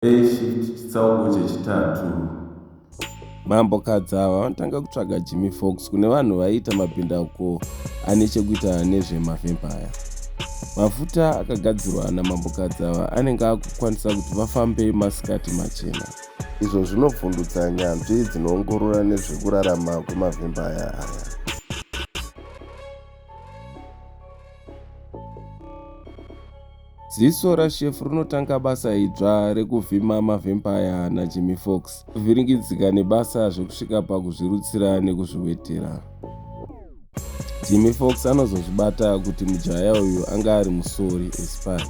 A Shift chitsauko chechitatu. Mambokadzi ava vanotanga kutsvaga Jimmy Fox kune vanhu vaiita mabhindauko ane chekuita nezvemavhempaya. Mafuta akagadzirwa namambokadzi ava anenge akukwanisa kuti vafambe masikati machena. Izvo zvinovhundutsa nyanzvi dzinoongorora nezvekurarama kwemavhempaya aya. Ziso raShefu rinotanga basa idzva rekuvhima mavhempaya naJimmy Fox. Kuvhiringidzika nebasa zvekusvika pakuzvirutsira nekuzviwetera. Jimmy Fox anozozvibata kuti mujaya uyu anga ari musori, a spy.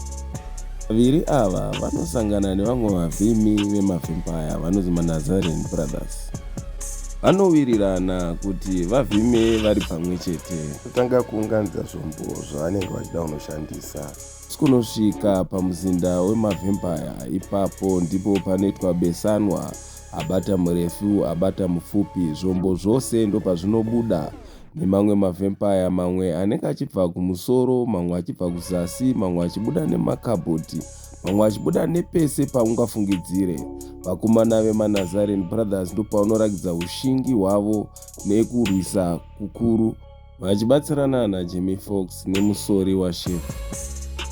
Vaviri ava vanosangana nevamwe vavhimi vemavhempaya vanonzi maNazarene Brothers. Vanowirirana kuti vavhime vari pamwe chete. Kutanga kuunganidza zvombo zvavanenge vachida kunoshandisa. Kunosvika pamuzinda wemavhempaya ipapo ndipo panoitwa besanwa, abata murefu abata mupfupi, zvombo zvose ndopazvinobuda nemamwe mavhempaya mamwe anenge achibva kumusoro mamwe achibva kuzasi mamwe achibuda nemakabhodhi mamwe achibuda nepese paungafungidzire. Vakomana vemaNazarene Brothers ndopavanoratidza ushingi hwavo nekurwisa kukuru vachibatsirana naJimmy Fox nemusori waShefu.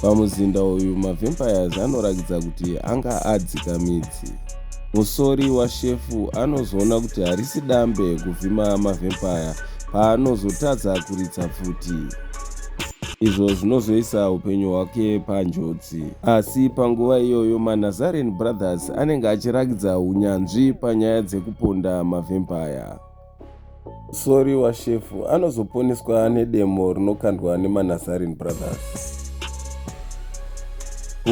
Pamuzinda uyu maVampires anorakidza kuti anga adzika midzi. Musori waShefu anozoona kuti harisi dambe kuvhima maVampire paanozotadza kuridza pfuti izvo zvinozoisa upenyu hwake panjodzi. Asi panguva iyoyo maNazarene Brothers anenge achirakidza unyanzvi panyaya dzekuponda mavhempaya. Musori waShefu anozoponeswa nedemo rinokandwa nemaNazarene Brothers.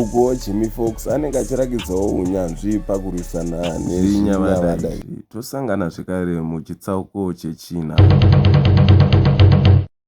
Ukuwo Jimmy Fox anenge achirakidzawo unyanzvi pakurwisana nezvinyavada izvi. Tosangana zvekare muchitsauko chechina.